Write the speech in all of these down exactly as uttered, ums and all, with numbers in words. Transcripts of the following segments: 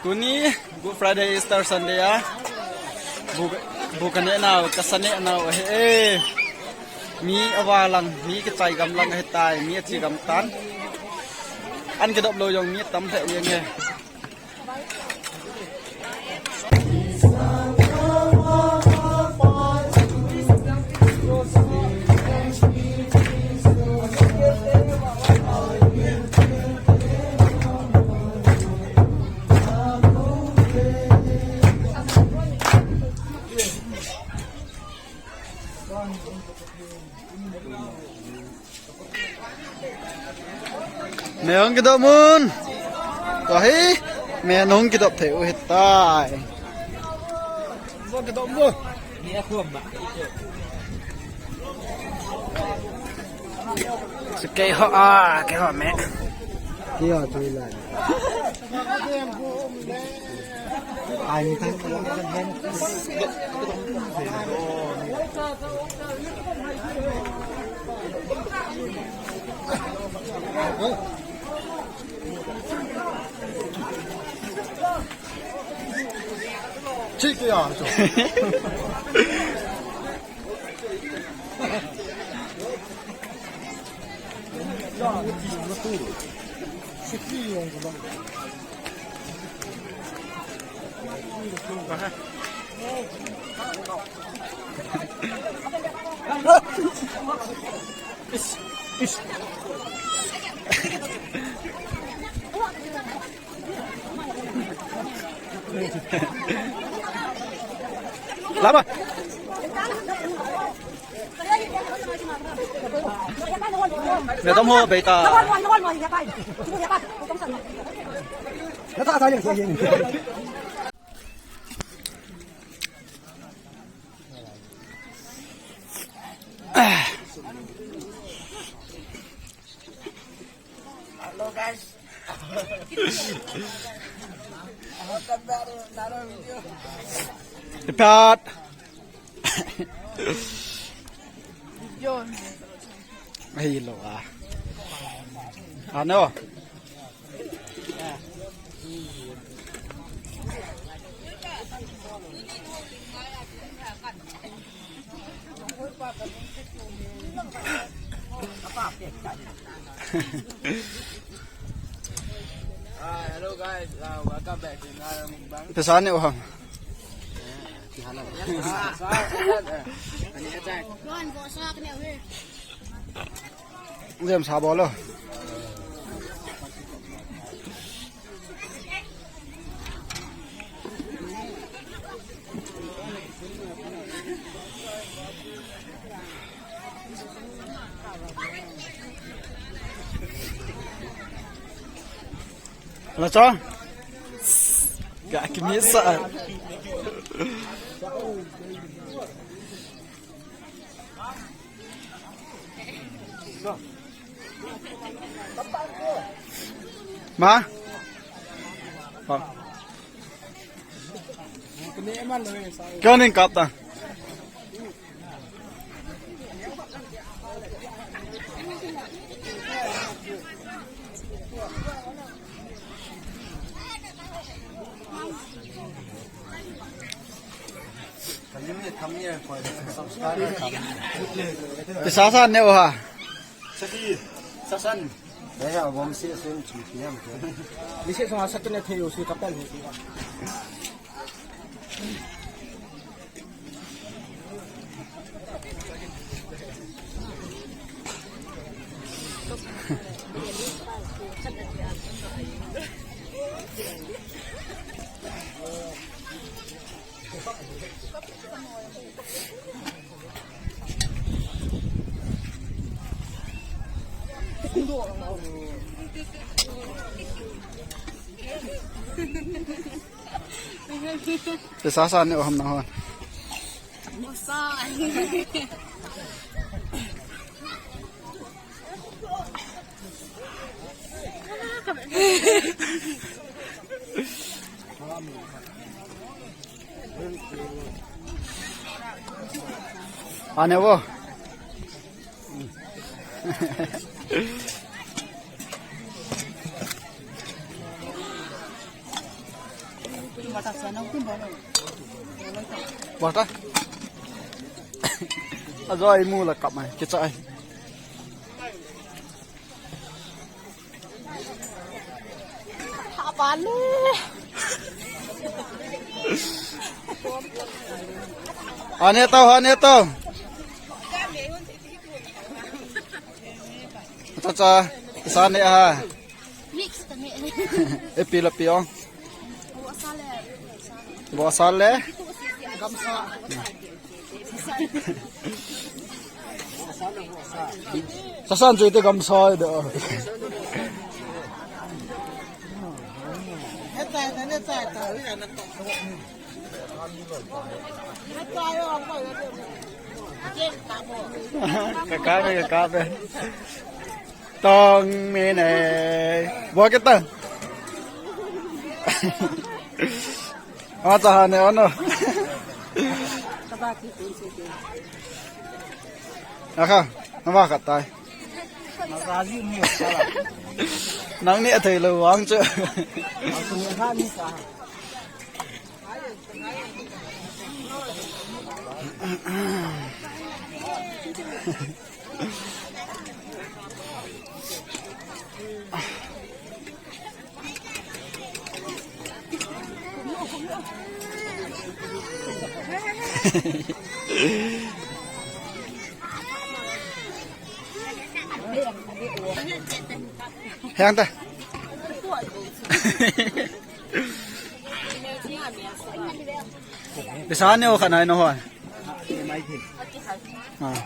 Tuni Good Friday, Easter Sunday a bu, bu kaneh nau, kasa neh nau ahi e. Mi ava lang, mi kichai gam lang ahitai, mi achi gam tan. An kidop lou jong mi tam lheh jeng e. Mei hung kidop mun. Tua hi, mei hung kidop thei u hitai. Keiho a, keiho mei. Keiho tu lai. Lama. Mei tam ho beita. Hello guys. Welcome back to another video. Ipat. Video. Ahilou a. Ano? Ah, hello guys, uh, welcome back to another mukbang. Paisa neh u ham? Jam sa bol lo. Lo cho. Ga kimi sa. Ma? Kya nahi kata? Paisa sa neh u ham? Saki, sasan. Dai ha, bom si sun chi piam. Ni se song saki ne thei u si kapel hi. Paisa sa neh u ham nahon? Ane vo. Bata. Ajo ai mu la kap mai, kicha ai. Hapale. Ane tau, ane tau. Cha cha, sa ne ha. Mix ta ne. E pi la pi ong. Bo sa le. Bo sa le. Gamsa. Sasan chu ite gamsa de. Kakabe, kakabe. Tong mi nei. Bo kita. Ama cha ha ne ono. Aka, nama katai. Nang ni athei lo vang chu. Heng ta. Bisa ne o khanai no hon. Ah.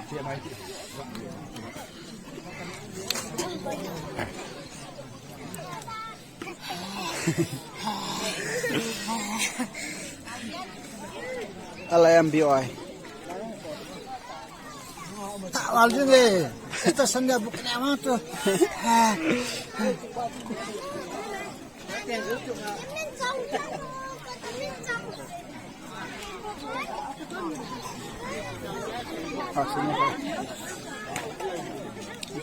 Ala M B O I. Ta wal jing e. Esta sanda buk ne ma to.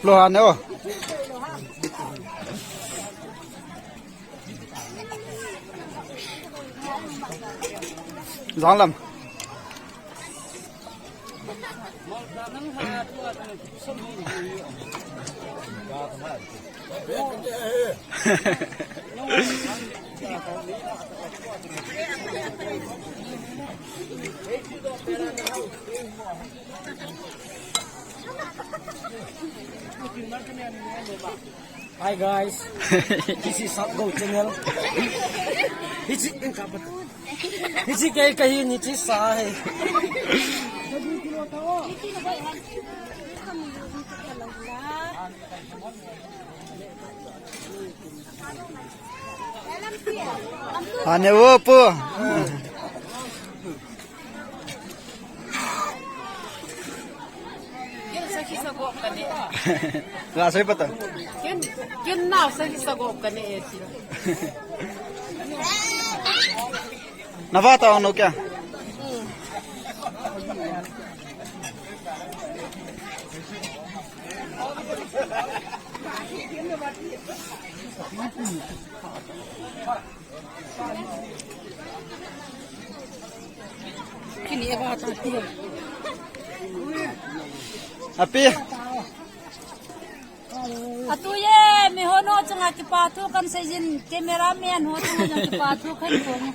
Lo ha ne o. Janglam. Hi guys, this is Satgo channel. Hichi, hichi kei kahi ni chi sa hai. Ane wo pu. Ken sakhi sagop kane. Ga sai pata. Ken, ken nau sakhi sagop kane e ti. Na va ta no kya? Hmm. Api. Atu ye, mi ho no chunga kipa thu kan seijin, cameraman ho chunga jong kipa thu kan kong.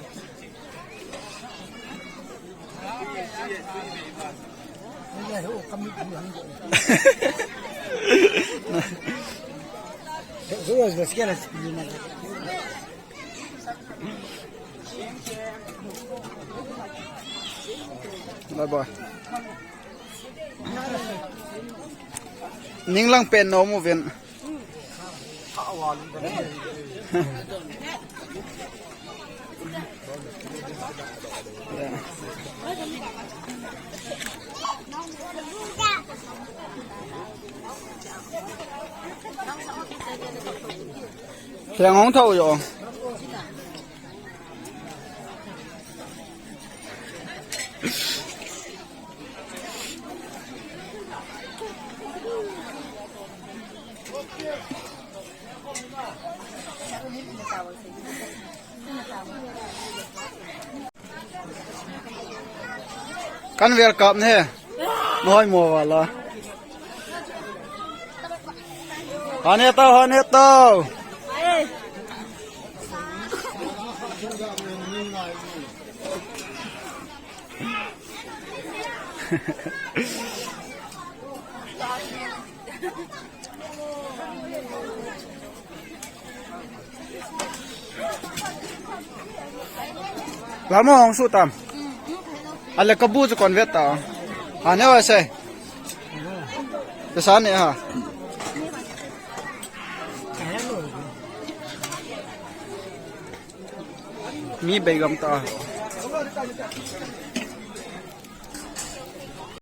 Bye bye. Ninglang pen no mu ven. Theng hong thou yo. Kan vel kap ne. Noi mo wala. Hane tau, hane tau. Lamo hong su tam. Ale kabu chu kon vet ta. Ha ne wa se. Pesa ne ha. Mi bei gam ta.